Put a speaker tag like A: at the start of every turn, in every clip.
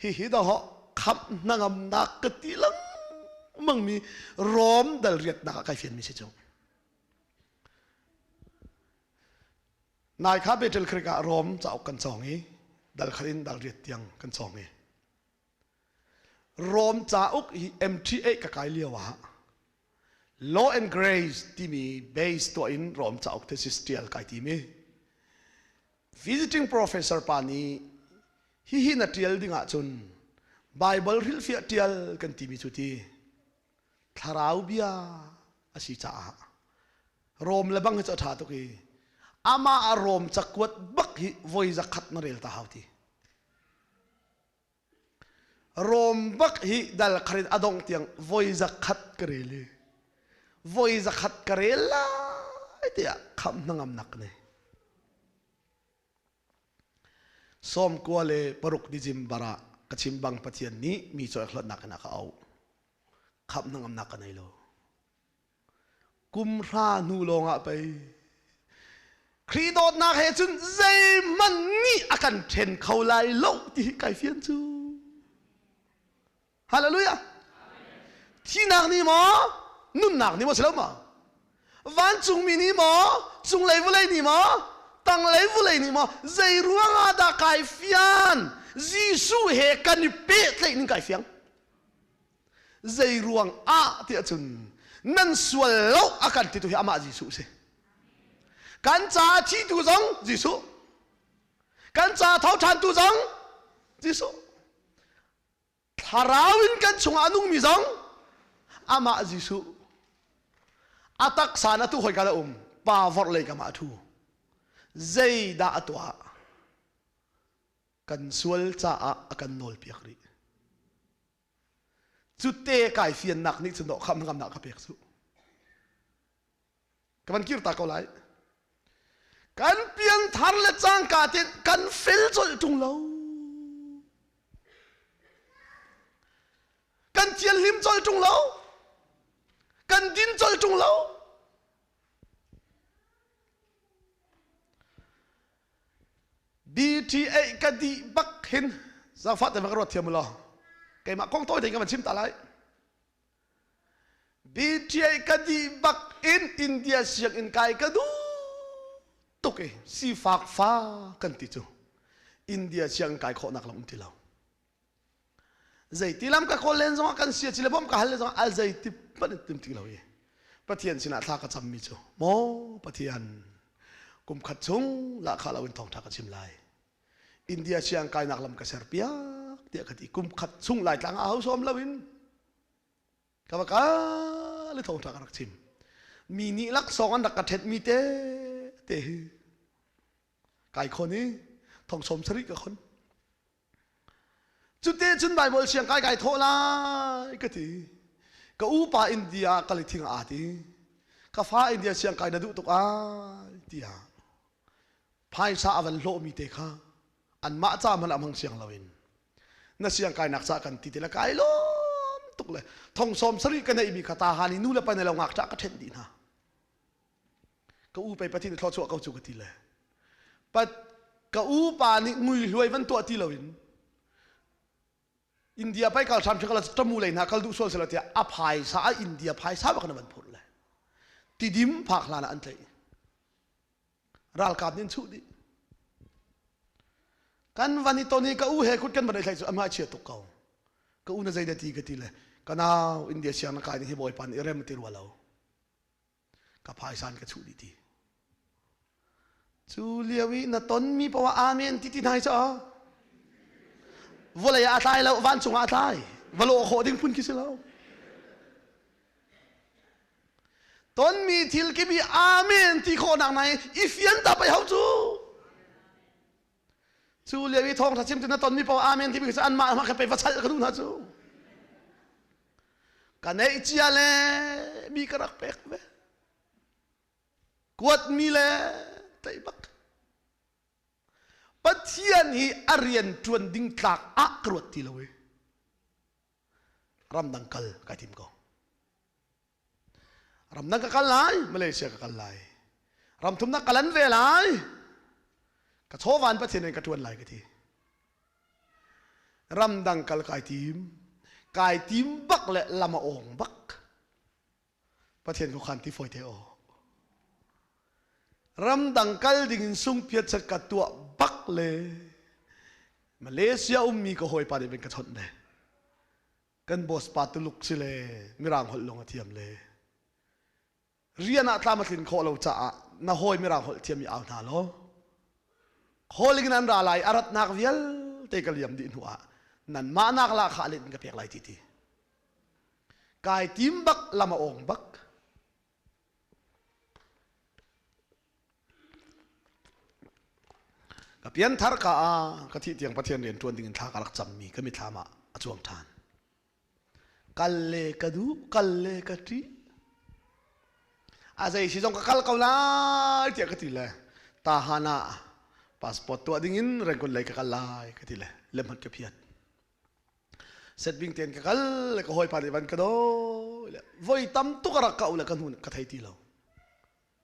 A: Hihi dahawh khamh hnangamnak ka ti lengmang mi Rom dal riatnak ah kai fianmi si cu. Nai kha Bethel Creek ah Rom cauk kan cawng i dal khat in dal riat tiang kan cawng i Rom cauk hi MTA ka kai lio ah Law and Grace timi base tuah in Rom cauk thesis tial kai timi visiting professor pa nih hihi na tial ding ahcun Bible hrilhfiah tial kan timi cu ti thlarau bia a si caah Rom le bang hi cu a ṭha tuk i amah a Rom cakuat bak hi voi zakhat na rel ta hau ti. Rom bak hi dal kharin a dongh tiang voi zakhat ka rel i voi zakhat ka rel lai tiah khamh hnangamnak ka nei. 96 December ah ka chim bang Pathian nih mi cawi hlawtnak in a ka auh. Khamh hnangamnak ka nei lo. Kum hra hnu lawng ah pei Khrih dawtnak he cun zeihmanh nih a kan ṭhen kho lai lo ti hi kai fian cu. Hallelujah. Thihnak nih maw nunnak nih maw si lo maw? Vancungmi nih maw cunglei vawlei nih maw tanglei vawlei nih maw zei ruangah dah kai fian Jesuh he kan i pehtlaih ning kai fiang. Zei ruang ah tiah cun nan sual lo a kan titu hi amah Jesuh si. Kan caah thitu zong Jesuh. Kan caah tho ṭhantu zong Jesuh. Thlarau in kan chungah a nungmi zong amah Jesuh. A taksa na tu hoi ka um pa vorh lei kam ah a ṭhu. Zeidah a tuah? Kan sual caah a kan nawlpiak rih. Cu te kai fiannak nih cun dawh khamh ngamnak ka pek cu. Ka van kir ta ko lai. Kan pianthar le cangka te kan fel colh ṭung lo. Kan thianhlim colh ṭung lo. Kan din colh ṭung lo. DTA ka dih bak hin zaangfah te ka ruat thiam law keimah kong tawi tein ka van chim ta lai DTA ka dih bak in India sianginn kai ka duh tuk i sifak fa kan ti cu India sianginn kai khawhnak lam um ti lo Zeiti lam ka kawl len zongah kan sia ci le bawmh ka hal le zongah al zeiti hmanh in tim ti lo i Pathian sinah thla ka cammi cu maw Pathian kum khat chung lahkhah lo in thawngṭha ka chim lai India siang kainak lam ka ser piak tiah ka ti kum khat chung Laitlang ah ho sawm lo in ka va ka le thawngṭha ka rak chim mi nih laksawng an rak ka ṭhet mi te te hi kai khon i thong sawm sarih ka khon Cute cun Baibal siang kai kai thawh lai ka ti. Ka upa India ah kal i thing aa ti. Ka fa India siang kai na duh tuk ai tiah phaisa a van hlawhmi te kha anmah ca hmanh ah hmang siang loin na siang kainak ca kan ti ti le kai lawm tuk le thong sawm sarih ka neihmi kha ta han i nu le pa ne lo ngakṭah ka ṭhenh dih hna. Ka u pei Pathian nih thluachuah ko cu ka ti le pat ka u pa nih ngui hluai van tuah ti loin India pai kal hram kal tamu lei hna kal duh sual sela tiah a phaisa a India phaisa bak na van phurh le tidim phak hlan ah an tlaih ralkap nih an chuh dih kan van i ton i ka u he kut kan van i thlaih cu a hmai chia tuk ko ka u na zei da ti ka ti le ka nau India siang na kai ding hi bawipa nih rem ti rua lo ka phaisan ka chuh dih ti cu lio i na tonmi poah amen ti ti hna hi cu vawlei ah a tlai lo vancung ah a tlai va lawh khawh ding phun khi si lo tonmi thil kibi amen ti khawhnak nai i fian ta pai hau cu cu lio i thawngtha chim tu na tonmi poah amen ti mi cu anmah mah kha pe va chalh ka duh hna cu Ka neih cia le mi ka rak pek ve. Kuatmi le tei bak. Pathian hi a rian ṭuan ding tlak ah ka ruat ti lo i ramdang kal kai tim ko. Ramdang ka kal lai, Malaysia ka kal lai. Ram thumnak ka lan ve lai. Ka chawvan Pathian in ka ṭuan lai ka ti. Ramdang kal kai tim. Kai tim bak le lam a ong bak. Pathian khuakhan ti fawi te aw. Ramdang kal ding in sungpiat chat ka tuah bak le Malaysia ummi ka hawipa nih van ka chawnh le kan boss pa Tuluk si le Mirang holh lawng a thiam le rian ah tlam a tlin khawh lo caah na hawi Mirang holh thiam i au hna law calling in an ra lai a ratnak vialte ka liam dih hnu ah nan mah nak la kha let in ka pek lai ti ti kai tim bak lam a ong bak ka pian thar ka a ka thih tiang Pathian rian ṭuan ding in thla ka rak cammi ka mithlam ah a cuang ṭhan kal le ka duh kal le ka ṭih a zei si zong ka kal ko lai tiah ka ti le tahan ah passport tuah ding in Rangoon lei ka kal lai ka ti le lemhat ka phiat setbing ten ka kal le ka hawipa nih van ka dawi le voi tam tuk a rak ka le ka hnu ka thei ti lo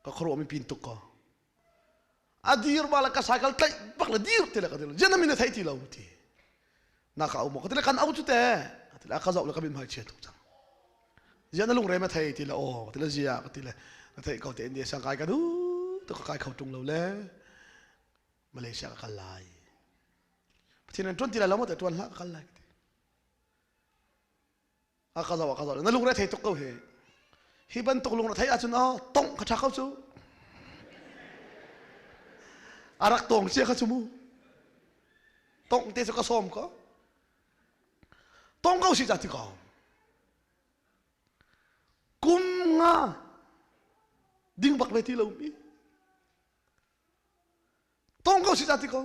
A: ka khuaruah mi pin tuk ko a dir ba le ka cycle tlaih bak le dir ti le ka ti lo jen min thei ti lo ti na ka au mo ka ti le kan au chu te ti le ka zau le ka min hmai chia tuk cang zian na lungre ma thei ti le o ti le zia ka ti le na thei ko te India sang kai ka du tu ka kai kho tung lo le Malaysia ka kal lai Pathian an tuan ti lai lo mo te tuan hlah ka kal lai ti a ka zoh a ka zoh na lungre thei tuk ko hi hi bantuk lungre thei ahcun oh tongh ka ṭha ko cu a rak tong cia kha cu mu tongh te cu ka sawm ko tong ko si ca ti ko kum nga ding bak ve ti lo mi tong ko si ca ti ko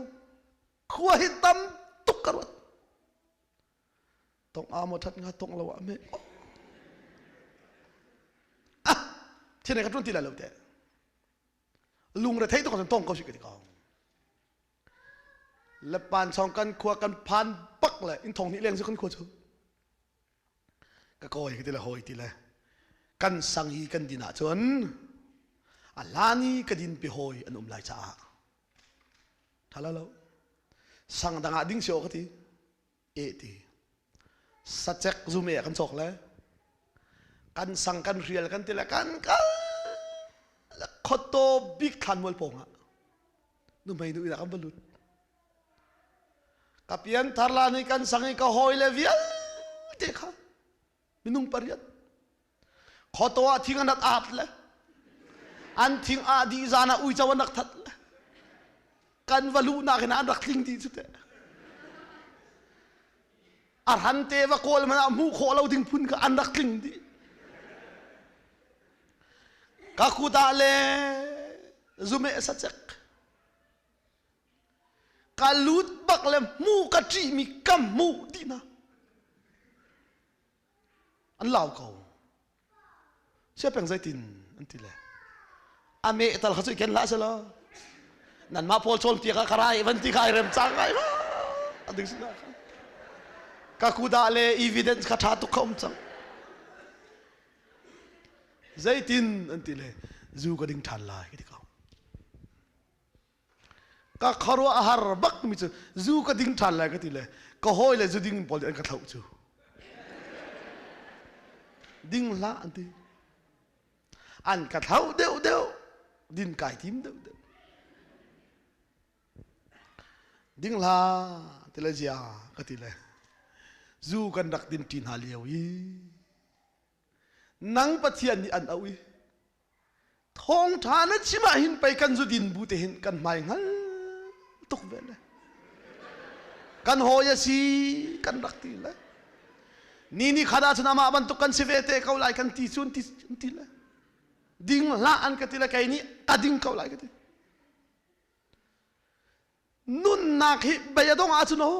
A: khua hi tam tuk ka ruat Tong a maw that nga tong lo ah me. Ah, thil ka tun ti lai lo te. Lung re thei to kan tong ko si ka ti ko. Le pan chong kan khua kan phan bak le in thong ni leng su kan khua chu. Ka koi ka ti le hoi ti le. Kan sang hi kan din ah cun a lani ka din pi hoi an um lai caah. Thala lo. Sang dang ah ding si o ka ti. E ti sacek zume kan cawk le kan sang kan rial kan ti le kan kal khoto bik thlan mual pawng ah nu mei nu ina kan balut ka pian thar la ni kan sang i ka hawi le vialte kha minung pariat khoto ah thing an rat aat le an thing ah dih zan ah uico an rak that le kan va luhnak in an rak tling dih cu teh a hran te va kawl man ah hmuh khawh lo ding phun kha an rak tling dih ka kuta le zume sacek ka lut bak le hmu ka ṭihmi ka hmuh dih na An lau ko. Siapeng zeitin an ti le. A meh tal kha cu i ken hlah selaw. Nanmah pawl cawnpiak ah ka rai van ti kha ai rem cang ai ma. A ding sin kha. Ka kuda le evidence kha ṭha tuk kha um cang. Zeitin an ti le zu ka ding ṭhan lai ka ti ko. Ka khuaruah a har bak mi cu zu ka ding ṭhan lai ka ti le ka hawi le zu ding pawl nih an ka thloh cu. Ding hlah an ti. An ka thloh deuh deuh din kai tim deuh deuh. Ding hlah ti le zia ka ti le zu kan rak din ṭi hna lio i nang Pathian nih an auh i Thawngṭha na chim ah hin pei kan zudin bu te hin kan hmai hngal tuk ve le. Kan hawi a si kan rak ti le. Ni ni khat ahcun amah bantuk kan si ve te ko lai kan ti cu an ti, an ti le. Ding hlah an ka ti le kei nih ka ding ko lai ka ti. Nunnak hi bei a dong ahcun aw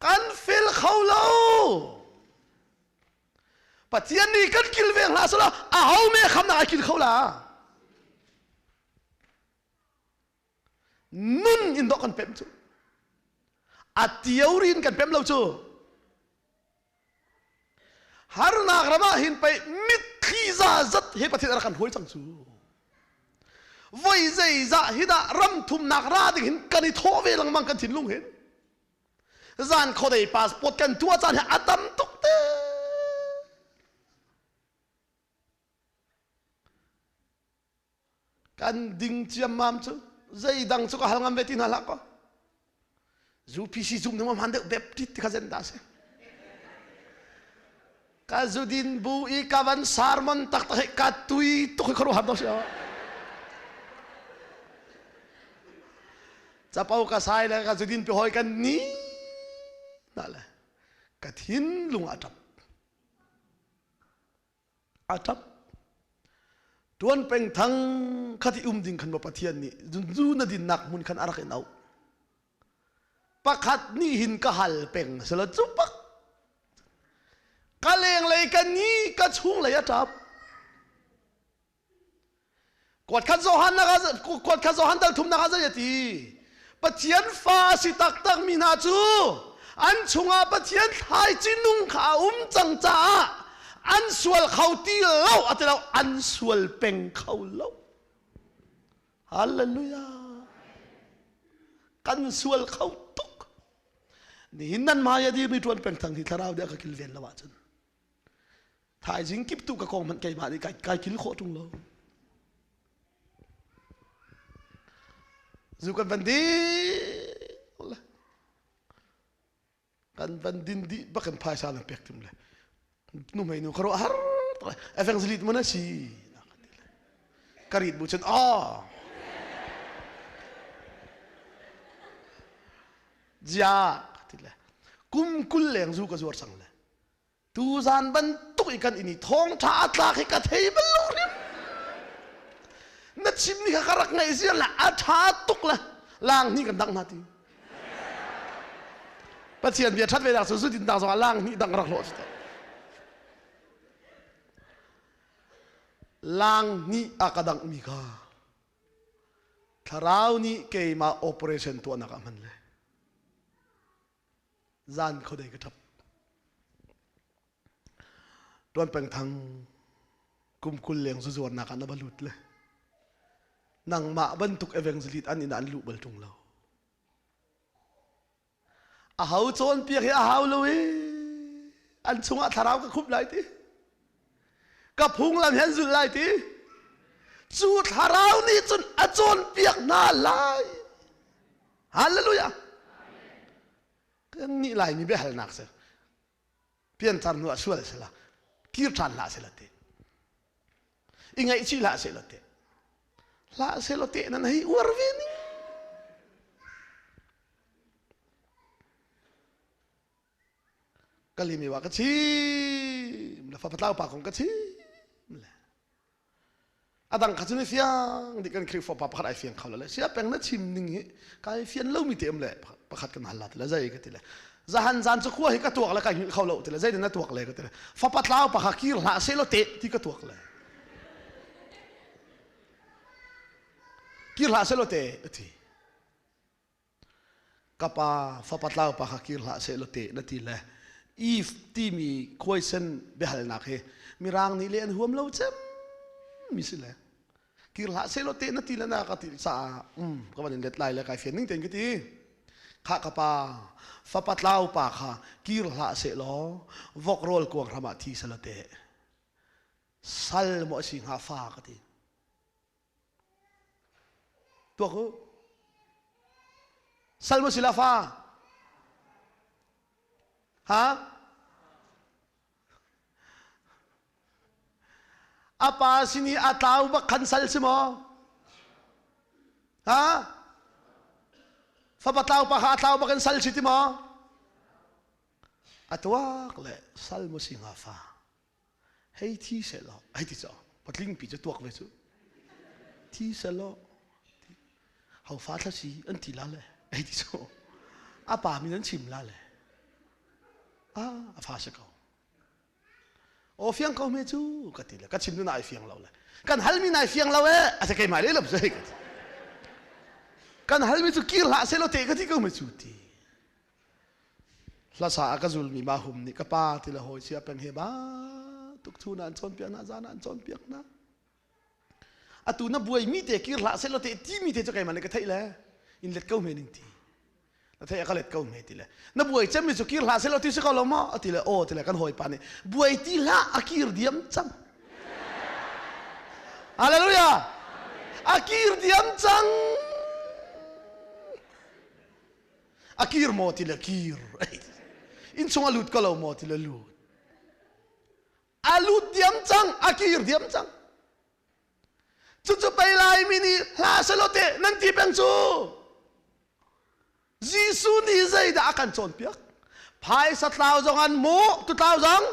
A: Kan fel kho lo. Pathian nih kan kilveng hlah selaw aho me khamnak ai kil kho la. Nun in dawh kan pem cu. A theory in kan pem lo cu. Harnak ram ah hin pei mitthli za zat he Pathian a rak kan hruai cang cu. Voi zeizah hi dah ram thumnak ra ding hin kan i thawh ve lengmang kan thinlung hin. Zan khuadei passport kan tuah caan hi a tam tuk te. Kan ding ciammam cu zeidang cu ka hal ngam ve ti hna hlah kaw. UPC zum ding hman deuh Baptist ti kha zen dah si. Ka zudin bu i ka van sermon taktak hi ka tui tuk hi khuaruahhar do si. Capo ka sai le ka zudin pi hoi kan ni na le ka thinlung a ṭap. A ṭap. Tuan peng thang khati um ding khan maw Pathian nih zu na dinnak hmun khan a rak in auh. Pakhat nih hin ka hal peng sila cu pak. Ka lenglei ka ni ka chunglei a ṭap. Kuat khat Johan nak kuat khat Johan dal thum nak ah zei a ti? Pathian fa a si taktak mi hna cu an chungah Pathian thlaici nung kha a um cang caah an sual kho ti lo a ti lo an sual peng kho lo. Hallelujah. Kan sual kho tuk. Nihin nan hmai a dirmi ṭuan peng thang hi thlarau nih a ka kilven lo ahcun Thaizing kip tu ka kong hmanh keimah nih kai kil khawh ṭung lo. Zu kan van ding le kan van din dih bak in phaisa nan pek tim le nu mei nu karo har evangelist mun a si ka rit bu cun aw zia ti le kum kul leng zu ka zuar cang le Tuzan bantuk i kan in i thawngṭha a tlak hi ka thei bal lo hrim. Na chimmi kha ka rak ngaih ziar le a ṭha tuk le lang hnih kan dang hna ti. Pathian bia ṭhat ve nak cu zudin dang zongah lang hnih dang rak hlawh cu Lang hnih a ka dangh mi kha thlarau nih keimah operation tuahnak ah hman le zan khuadei ka ṭap. Tuan peng thang kum 20 leng zuzuarnak ah na va lut le nangmah bantuk evangelist an inn ah an luh bal ṭung lo. A ho cawnpiak hi a hau lo i an chungah thlarau ka khup lai ti. Ka phunglam hi an zulh lai ti. Cu thlarau nih cun a cawnpiak hna lai. Hallelujah. Kan nih Laimi biahalnak si. Pianthar hnu ah sual sila kir ṭhan hlah sila ti. I ngaihchih hlah sila ti. Hlah sila te nan hei uar ve ning. Kalimi wa ka chim le fa patlau pa kong ka chim le A dang kha cu ni fiang dik kan Khrihfa pa pakhat ai fiang kho lo le sia peng na chim ning hi kai fian lomi te um le pakhat kan hal la ti le zei ka ti le zahan zan cu khua hi ka tuak le kai hngilh kho lo ti le zei na tuak le ka ti le fapa tlau pa kha kir hlah seh law te ti ka tuak le kir hlah seh law te ti Ka pa fapa tlau pa kha kir hlah seh law teh na ti le Eve timi khuaisen biahalnak hi Mirang nih le an huam lo cem mi si le kir hlah seh law teh na ti le na ka ti caah um ka van in let lai le kai fian ning tein ka ti kha ka pa fapa tlau pa kha kir hlah seh law vok rawl kuang hram ah thi seh law teh sal maw a si hnga fa ka ti Tuak u. Sal maw si la fa? Ha? A pa sin i a tlau bak khan sal si maw? Ha? Fapa tlau pa kha a tlau bak in sal si ti maw? A tuak le sal maw si hnga fa? Hei thi sehlaw hei ti cu patling pi cu tuak ve cu thi sehlaw ho fa thla si an ti la le hei ti cu a pa min an chim la le a a fa si ko o fiang ko me cu ka ti le ka chim nu nai fiang lo le kan hal mi nai fiang lo e a se keimah le lam se ka ti kan hal mi cu kir hlah se lo te ka ti ko me cu ti Hlasa a ka zulmi mah hum nih ka pa ti le hawi sia peng he ba tuk thu na an cawnpiak na zan an cawnpiak na. Atu na buai mi te kir hlah seh law te ti mi te cu keimah nih ka theih le in let ko hme ning ti. Na theih a ka let ko hme ti le. Na buai cem mi cu kir hlah seh law ti si ko lo maw? Ati le aw ti le kan hawipa nih buai ti hlah a kir diam cang. Hallelujah! A kir diam cang. A kir maw ti le kir. Inn chung a lut ko lo maw ti le lut. A lut diam cang, a kir diam cang. Cucu pei Laimi nih hla selaw te nan ti peng cu. Jesuh nih zeidah a kan cawnpiak? Phaisa tlau zong an mu, tu tlau zong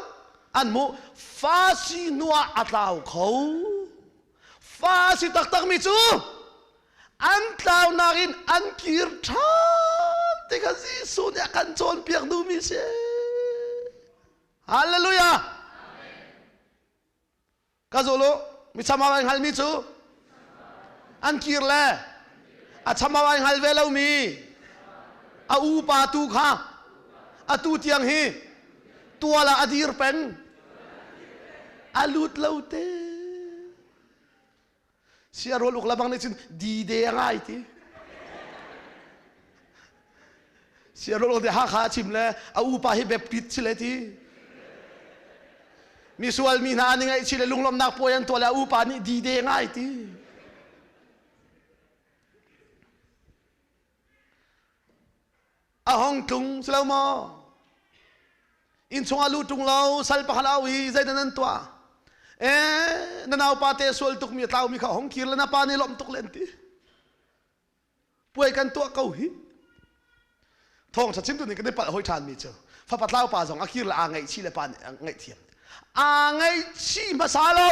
A: an mu. Fa si hnuah a tlau kho. Fa si taktakmi cu an tlaunak in an kir ṭhan ti kha Jesuh nih a kan cawnpiak duhmi si. Hallelujah! Ka zul u, mi cham ai hngalmi cu an kir le a cham ai hngal ve lomi a upa tu kha atu tiang hi tual ah a dir peng a lut lo te Siarol uk labang nih cun dide a ngai ti. Siarol uk Hakha a chim le a upa hi Baptist si le ti. Misual mi hna nih ngaihchih le lunglawmhnak puai an tuah le a upa nih dide ngai ti. A hong tlung si lo maw? Inn chungah lu ṭung lo sal pakhat au i zeidah nan tuah? Eh, na naupa te sual tukmi a tlaumi kha hong kir le na pa nih lawmh tuk len ti. Puai kan tuah ko hi. Thawngṭha chimtu nih kan i palh hoi ṭhanmi cu fapa tlau pa zong a kir le aa ngaihchih le pa nih a ngaihthiam. Aa ngaihchih hmasa lo.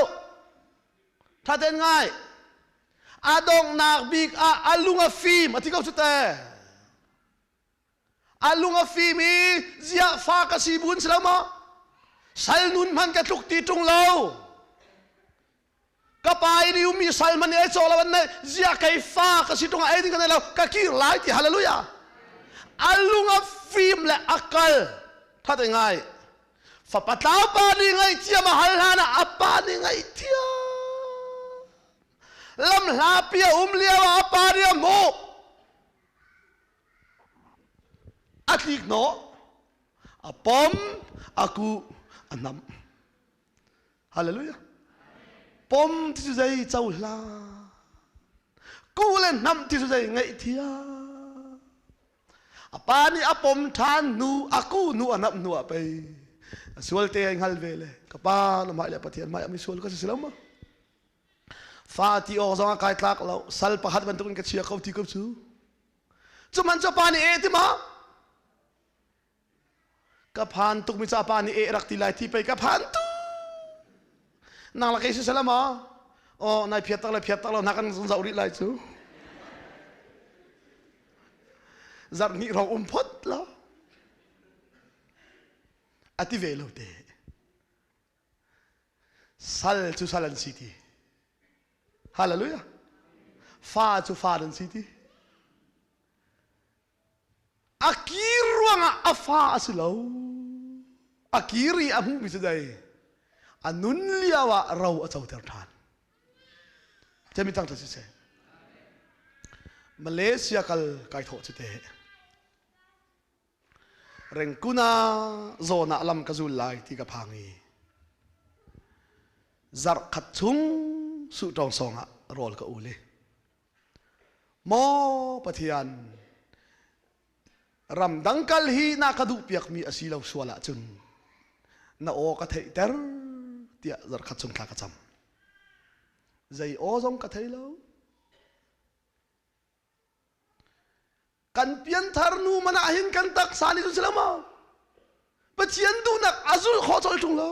A: Ṭhaten ngai. A donghnak bik ah a lung a fim a ti ko cu te. A lung a fim i ziah fa ka si bun si lo maw? Sal nun hman ka tluk ti ṭung lo. Ka pa in i ummi sal man ei caw lo an nei ziah kei fa ka si ṭung ah ei ding ka nei lo ka kir lai ti hallelujah. A lung a fim le a kal. Ṭhate ngai. Fapa tlau pa nih ngaihthiam a hal hlan ah a pa nih ngaihthiam. Lam hlapi a um lio ah a pa nih a hmuh. A tlik hnawh, a pom, a kuh, a hnamh. Hallelujah. Pom ti cu zei cohlan. Kuh le hnamh ti cu zei ngaihthiam. A pa nih a pom ṭhan hnu, a kuh hnu, a hnamh hnu ah pei a sual te ai hngal ve le ka pa na hmai le Pathian hmai ah mi sual ka si si lo maw? Fa ti awk zong ah kai tlak lo, sal pakhat bantukin ka chia ko ti ko cu. Cu man cu pa nih e ti ma? Ka phan tuk mi ca pa nih e rak ti lai ti pei ka phan tu. Nang la kei si sala ma? Oh, nai phiat tak le phiat tak lo na kan zau rih lai cu. Zarh hnih hrawng um phot lo. A ti ve lo te. Sal cu sal an si ti. Hallelujah. Fa cu fa an si ti. A kir ruangah a fa a si lo. A kir i a hmuhmi cu dei. A nun lio ah ro a coter ṭhan. Cemi tang si seh. Malaysia kal kai thawh cu te. Rengkuna zawn ah lam ka zul lai ti ka phang i zarh khat chung suhtawng sawng ah rawl ka ul i Maw Pathian ramdang kal hi na ka duh piakmi a si lo sual ahcun na aw ka theihter tiah zarh khat chung thla ka cam. Zei aw zong ka thei lo. Kan pianthar nu man ah hin kan taksa nih cun si lo maw? Pathian duhnak a zulh khawh colh ṭung lo.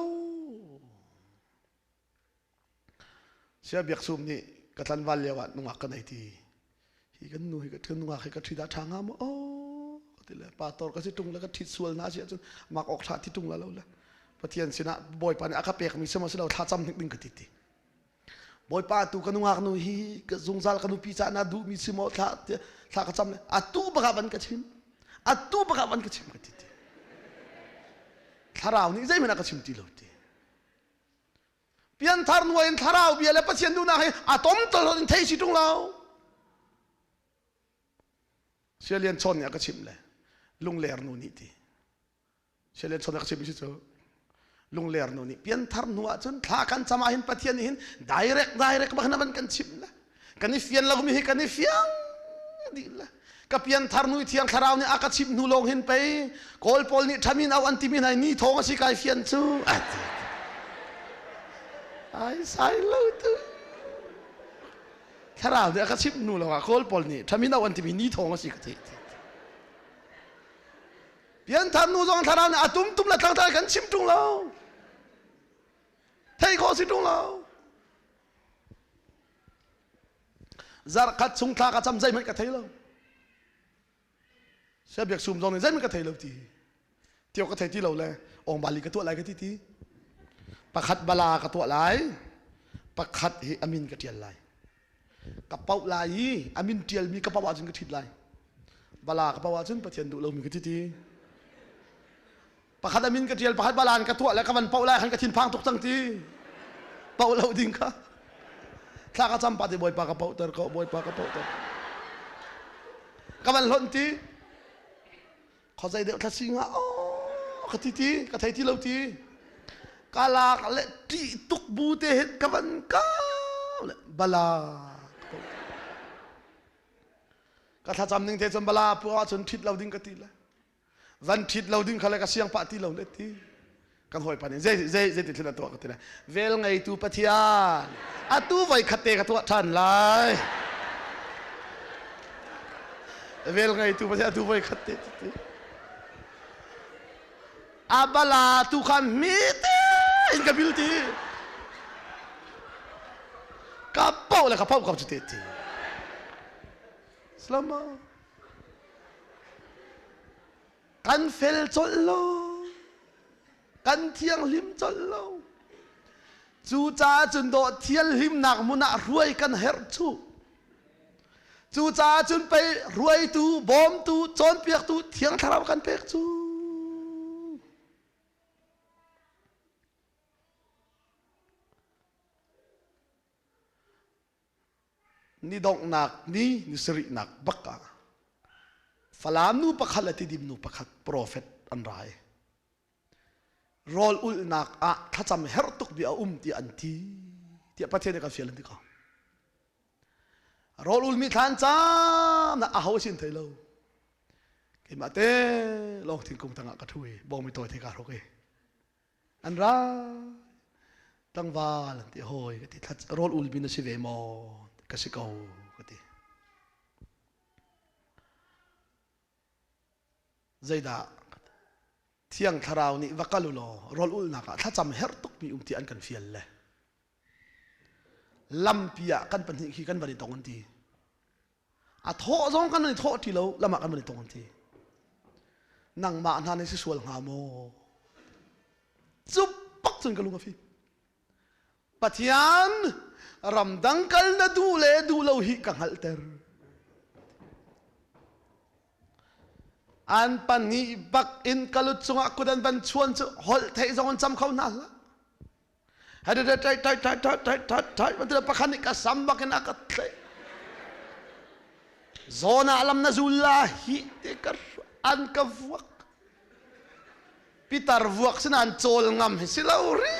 A: Sia Biak Sum nih ka tlanval lio ah nungak ka nei ti. Hi kan nu hi ka nungak hi ka ṭhi dah ṭha hnga maw? Oh, ti le pastor ka si ṭung le ka ṭhit sual na si ahcun mak awk thla ti ṭung la lo le. Pathian sinah Bawipa nih a ka pekmi si maw si lo thla cam hnik ding ka ti ti. Bawipa tu ka nungak nu hi ka zungzal ka nupi ca na duhmi si maw thla thla ka cam le atu baka van ka chim atu baka van ka chim ka ti ti thlarau nih zeihmanh a ka chim ti lo ti. Pianthar nuai in thlarau bia le Pathian duhnak hi a tom tol in thei si ṭung lo. Sialian chawn nih a ka chimh le lungler nu nih ti. Sialian chawn a ka chimh si cu lungler nu nih pianthar hnu ah cun thla kan cam ah hin Pathian nih hin direct direct bak hin kan chimh le kan i fian lo mi hi kan i fiang dih le ka pianthar nu thiang thlarau nih a ka chimh hnu lawng hin pei kawl pawl nih thamin au an timi hna ni thawng a si kai fian cu ai sai lo tu thlarau nih a ka chimh hnu lawng ah kawl pawl nih thamin au an timi ni thawng a si ka ti. Pianthar nu zong thlarau nih a tum tum le tlangtlai kan chim ṭung lo. Thei khawh si ṭung lo. Zarh khat chung thla ka cam zeihmanh ka thei lo. Sia biak sum zong nih zeihmanh ka thei lo ti. Tio ka thei ti lo le ong bali ka tuah lai ka ti ti. Pakhat bala ka tuah lai. Pakhat hi amin ka ṭial lai. Ka pauh lai i a min ṭialmi ka pauh ahcun ka ṭhit lai. Bala ka pauh ahcun Pathian duh lomi ka ti ti. Pakhat a min ka ṭial, pakhat bala in ka tuah le ka van pauh lai khan ka thinphang tuk cang ti. Pauh lo ding kha. Thla ka cam pah ti Bawipa ka pauhter ko, Bawipa ka pauhter. Ka van hlonh ti. Khawzei deuh thla sing ah aw ka ti ti ka thei ti lo ti ka lak le ṭih tuk bu te hin ka van kau le bala ka thlacam ning te cun bala pu ahcun ṭhit lo ding ka ti le van ṭhit lo ding kha le ka siang pah ti lo le ti kan hawipa nih zei zei zei ti thil a tuah ka ti le vel ngeitu Pathian atu voi khat te ka tuah ṭhan lai vel ngeitu Pathian atu voi khat te ti abala tu khan mi te in ka bil ti ka pau le ka pau ka chu te ti Slama Kan fel colh lo. Kan thianghlim colh lo. Cucaah cun dawh thianghlimnak hmun ah hruai kan herh cu. Cucaah cun pei hruaitu, bawmtu, cawnpiaktu Thiang Thlarau kan pek cu. Ni donghnak ni ni sarihnak bak ah Falam nu pakhat le Tidim nu pakhat profet an ra i rawl ulhnak ah thlacam herh tuk bia a um tiah an ti tiah Pathian nih kan fial an ti ko. Rawl ulmi thlan caan ah aho sin thei lo. Keimah te lawng thingkung tangah ka ṭhu i bawngmi tawi the kaa hruk i An ra tlangval an ti hawi ka ti rawl ul mi na si ve maw ka si ko ka ti. Zeidah Thiang Thlarau nih va kal u law rawl ulnak ah thlacam herh tukmi um ti an kan fial le lampi ah kan pahnih khi kan van i tong an ti. A thawh zong kan i thawh ti lo lam ah kan van i tong an ti. Nangmah hna nih si sual hnga maw? Cu bak cun ka lung a fim. Pathian ramdang kal na duh le duh lo hi ka hngalhter. An pahnih bak in ka lut cungah kut an van chuan cu holh theih zong an cam kho hna hlah. Tai tai tai tai tai tai tai tai bantuk pakhat nih ka sam bak in a ka tlaih. Zawn ah lam na zul la hi te ka an ka vuak. Pitar vuak sin an cawl ngam hi si lo ri.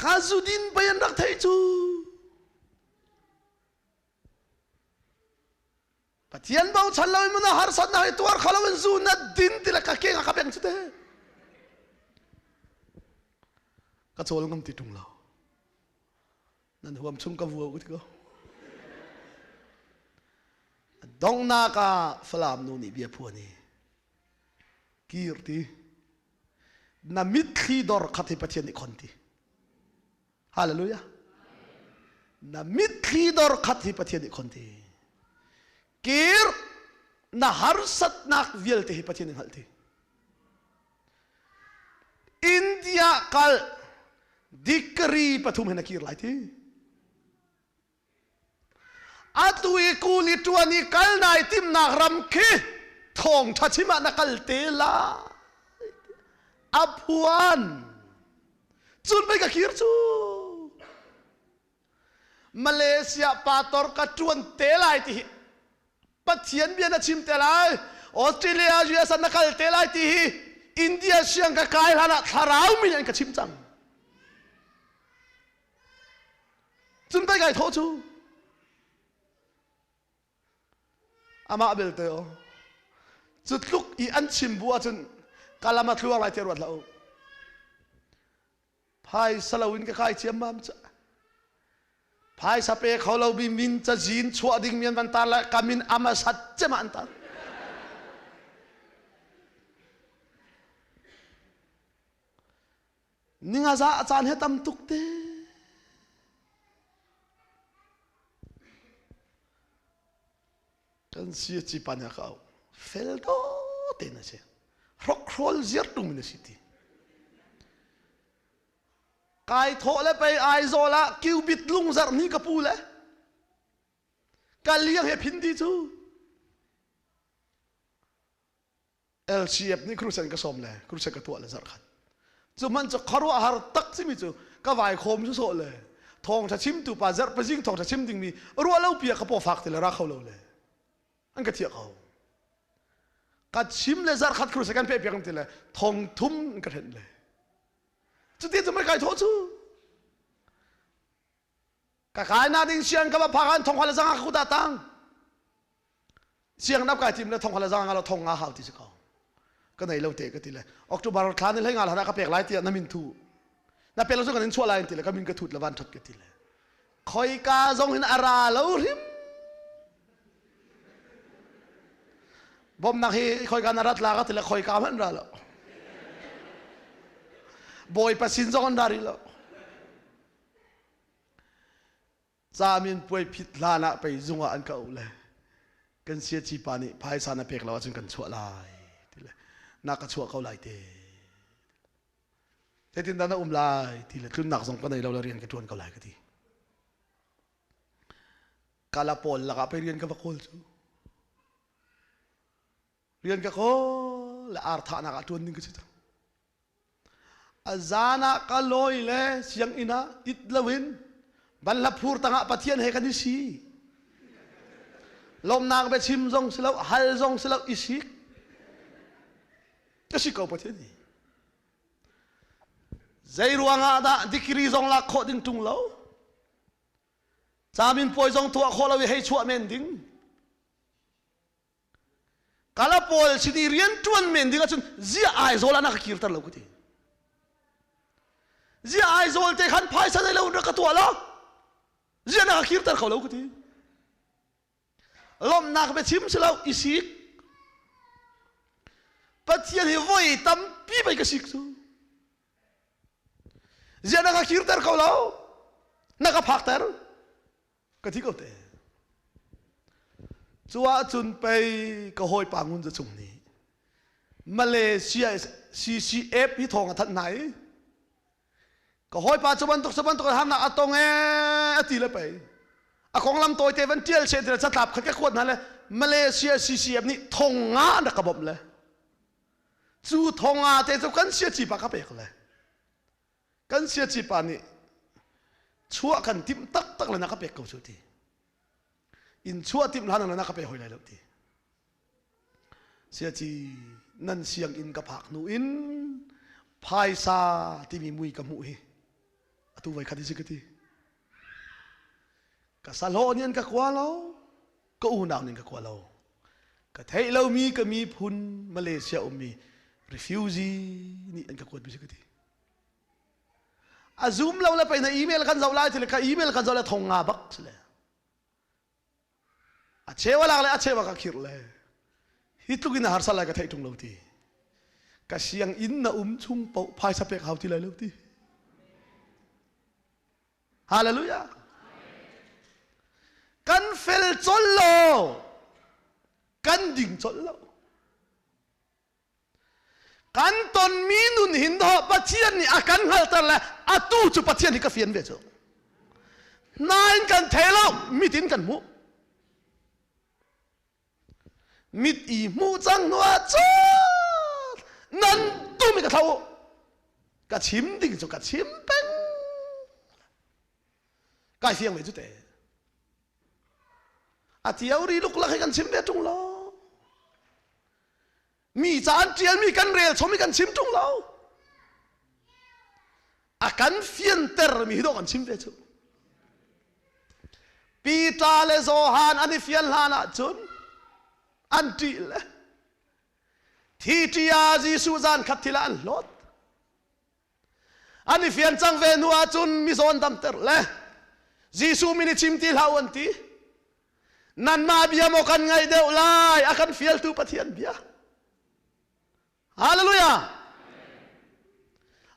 A: Ka zudin pei an rak theih cu. Pathian bochan lo in mun harsatnak hi tuar kho lo in zu na din ti le ka ke ka beng cu te. Ka cawl ngam ti ṭung lo. Nan huam chung ka vua u ti ko. Donghnak ah Falam nu nih bia phuan i kir ti na mitthli dor khat hi Pathian nih khon ti. Hallelujah. Na mitthli dor khat hi Pathian nih khon ti. Kir na harsatnak vialte hi Pathian nih hngalh ti. India kal degree pathum he na kir lai ti. Atu i kuli ṭuan i kal nai timnak ram khi thawngṭha chim ah na kal te la. A phuan. Cun pei ka kir cu. Malaysia pastor ka ṭuan te lai ti hi Pathian bia na chim te lai. Australia, US ah na kal te lai ti hi India siang ka kai hlan ah thlarau mi nih an ka chim cang. Cun pei kai thawh cu. Amah belte aw. Cu tluk i an chim bu ahcun ka lam a thluang lai ti ruat hlah u. Phaisa lo in ka kai ciammam ca. Phaisa pe kho lo mi min cazin chuah ding mi an van tar le ka min ama sat cem ah an tar. Ninga za a caan he tam tuk te. Kan si ci pa nih a ka auh. Fel do te na si. Hrokhrol ziar tung na si ti. Kai thawh le pei Aizawl ah cubit lung zarh ni ka pu le. Ka liang he phin di cu. LCF nih crusade ka sawm le crusade ka tuah le zarh khat cu man cu khuaruahhar tak simi cu ka vai khawm su sawh le thawngtha chimtu pa zarh pazing thawngtha chim dingmi ruah lo pia ka paw fak ti le ra kho lo le an ka thiah ko ka chim le zarh khat crusade kan pe piak ti le thong thum ka hren le cuti cu mai kai thawh cu Ka kai na ding siang ka va phak an thong le zanga ka kuta tang. Siang nap kai tim le thong le zanga lo thong nga hau ti si ko. Ka nei lo te ka ti le October thla ni hlei nga la ka pek lai ti na min thu. Na pek lo su kan in chuah lai ti le ka min ka thut le van that ka ti le. Khoi ka zong hin ara lo hrim. Bawmnak hi khoi ka na rat la ka ti le khoi ka man ra lo. Bawipa sin zong an ra rih lo. Camin puai phit hlan ah pei zung ah an ka auh le kan siaci pa nih phaisa na pek lo ahcun kan chuah lai ti le na ka chuah ko lai te. Zeitin dah na um lai ti le tlunnak zong ka nei lo le rian ka ṭuan ko lai ka ti. Kala pawl lakah pei rian ka va kawl cu. Rian ka kawl le ar thahnak ah ṭuan ding ka si cang. A zan ah ka lawi le sianginn ah it loin banhla phur tangah Pathian he kan i si. Lawmnak biachim zong si lo, hal zong si lo, i sik. Ka si ko Pathian hi. Zei ruangah dah degree zong lak khawh ding ṭung lo? Camin puai zong tuah khawh lo i hei chuah men ding. Kala pawl sin i rian ṭuan men ding ahcun zia Aizawl ah na ka kirter lo ka ti. Zia Aizawl te khan phaisa nei lo na ka tuah lo. Zia na ka kirter kho lo ka ti. Lawmhnak biachim si lo i sik. Pathian hi voi tampi pei ka sik cu. Zia na ka kirter kho lo. Na ka phakter. Ka thi ko te. Cu ahcun pei ka hawipa Ngun Za Cung nih Malaysia CCF hi thawng a thanh hna i ka hawipa cu bantuk cu bantuk harnak a tong ee a ti le pei a konglam tawite van tial she ti le catlap khat ka kuat hna le Malaysia CCF nih thong nga an rak ka bawmh le cu thong nga te cu kan siaci pa ka pek le Kan siaci pa nih chuah kan timh taktak le na ka pek ko cu ti. In chuah timh hlan na ka pe hoi lai lo ti. Siaci nan sianginn ka phak hnu in phaisa timi mui ka hmuh hi atu voi khat hi si ka ti. Ka sahlawh nih an ka kua lo, ka unau nih an ka kua lo. Ka theih lomi ka miphun Malaysia ummi refugee nih an ka kuat mi si ka ti. A zoom lo le pei na email kan zoh lai ti le ka email kan zoh le thong nga bak si le. A cheu a lak le a cheu a ka khirh le. Hi tluk in a harsa lai ka theih ṭung lo ti. Ka siang inn na um chung paoh phaisa pek hau ti lai lo ti. Hallelujah. Kan fel col lo. Kan ding col lo. Kan tonmi nun hin dawh Pathian nih a kan hngalhter le atu cu Pathian hi ka fian ve cu. Nain kan thei lo, mit in kan hmuh. Mit i hmuh cang hnu ah cun nan tum i ka thlo. Ka chim ding cu ka chim peng. Kai fiang ve cu te. A theory luklak hi kan chim ve ṭung lo. Mi ca an ṭialmi kan rel chom i kan chim ṭung lo. A kan fianter mi hi dawh kan chim ve cu. Peter le Johan an i fian hlan ahcun an ṭih le thi ṭi ah Jesuh zan khat thil ah an hlawt. An i fian cang ve hnu ahcun mizawn damter le Jesuh min i chim ti hlah u an ti. Nanmah bia maw kan ngaih deuh lai a kan fialtu Pathian bia. Hallelujah.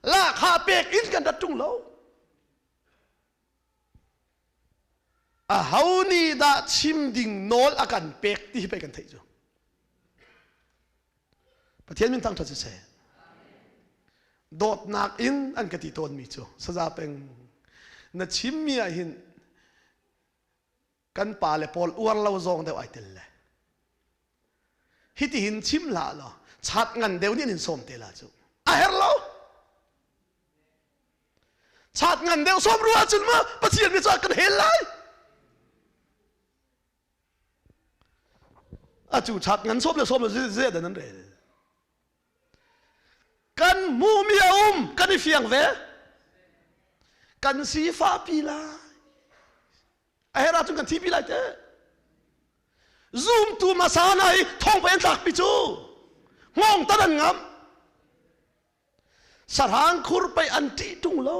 A: Lahkhah pek in kan rat ṭung lo. Aho nih dah chim ding nawl a kan pek ti hi pei kan theih cu. Pathian min thangṭhat siseh. Dawtnak in an ka ti tawnmi cu saza peng na chimmi ah hin kan pa le pawl uar lo zawng deuh ai tel le hitihin chim hlah law chat ngan deuh nih an in sawm te la cu a her lo chat ngan deuh sawm rua cun ma Pathian mi cu kan hel lai a cu chat ngan sawm le sawm le ze dan an rel kan hmuhmi a um kan i fiang ve kan sifah pi lai a herh ahcun kan thi pi lai te zumtu hmasa hna hi thong pe an tlak pi cu hngawng tan an ngam sahrang khur pei an ṭih ṭung lo.